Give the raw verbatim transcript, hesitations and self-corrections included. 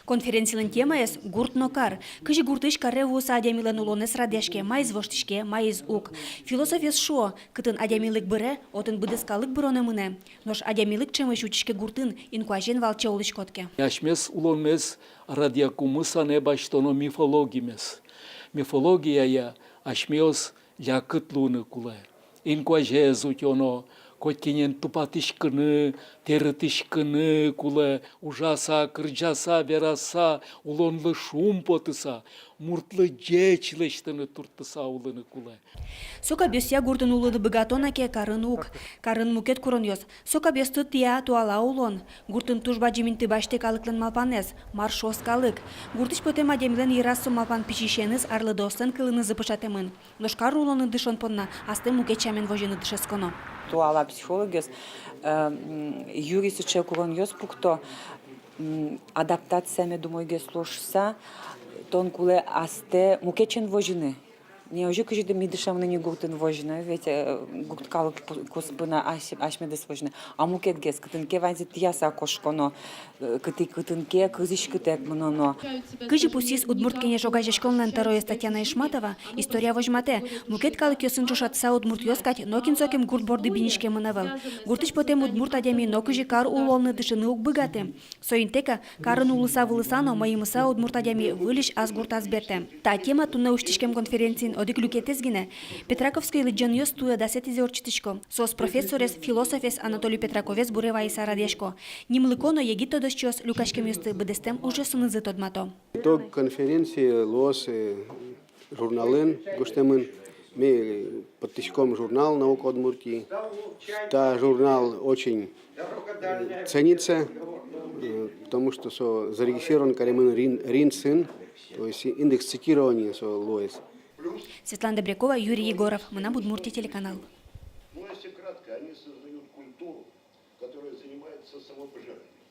Конференцилэн темаез — гурт но кар. Кызьы гуртысь каре вуыса адямилэн улонэз радъяське, маиз воштӥське, маиз уг. Философъёс шуо, кытын адямилык быре, отын быдэс калык быронэ мынэ. Нош адямилык ӵемысь утиське гуртын, инкуазен валче улӥськод ке. Асьмес улонмес радъякумы санэ басьтоно мифологимес. Мифологияя асьмеос лякыт луыны кулэ. Инкуазез утёно, котькинэн тупатӥськыны, тэрытӥськыны кулэ, ужаса, кырӟаса, вераса, улонлы шумпотыса, муртлы ӟеч лэсьтыны туртыса улыны кулэ. Со кабъёсъя гуртын улыны быгато на ке, карын уг. Карын мукет куронъёс. Со кабъёсты тӥя туала улон. Гуртын туж бадӟым инты басьтэ калыклэн малпанэз, мар шуоз калык. Гуртысь потэм адямилэн йыраз со малпан пичиысеныз арлыдоослэн кылынызы пыӵатэмын. Нош кар улонын дышон понна астэ мукет сямен возьыны дышетсконо. Туала психологъёс, э, м, юри сыӵе куронъёс пукто, м, адаптация мед умойгес луоз шуыса, тон кулэ астэ мукет сямен возьыны. Не озьы, кызьы ми дышемын ини гуртын возьыны, ведь, э, гурт калык пу-, куспын ась-, асьмедэс возьыны. А мукетгес, кытын ке ваньзэ тӥяса кошконо, э, кытӥ-, кытын ке кызьы ке кытэк мыноно. Кызьы пусйиз Удмурт Кенеш огазеяськонлэн тӧроез Татьяна Ишматова, история возьматэ: мукет калыкъёсын ӵошатыса, удмуртъёс кадь нокин сокем гурт борды биниськемын ӧвӧл. Гуртысь потэм удмурт адями нокызьы кар улонлы дышыны уг быгаты. Соин тэк-а, карын улыса-вылыса но мӧйымыса удмурт адями выльысь ас гуртаз бертэ. Та тема туннэ усьтӥськем конференциын одӥг люкетэз гинэ. Петраковской лыдӟонъёс туэ дасэтӥзэ ортчытӥсько. Соос профессорез, философез Анатолий Петраковез буре вайыса радъясько. Нимлыко но егит тодосчиос люкаськемъёсты быдэстэм ужъёсынызы тодмато. Итог конференции луоз, э, журналын гожтэмын. Ми поттӥськом журнал «Наука Удмуртии». Та журнал очень, э, ценится, э, потому что со зарегистрирован каремын РИН-, РИНЦИН, то есть индекс цитирования со луоз. Светлана Добрякова, Юрий Егоров, «Мынам Удмуртие» телеканал. Ну, если кратко, они создают культуру, которая занимается самопожертвованием.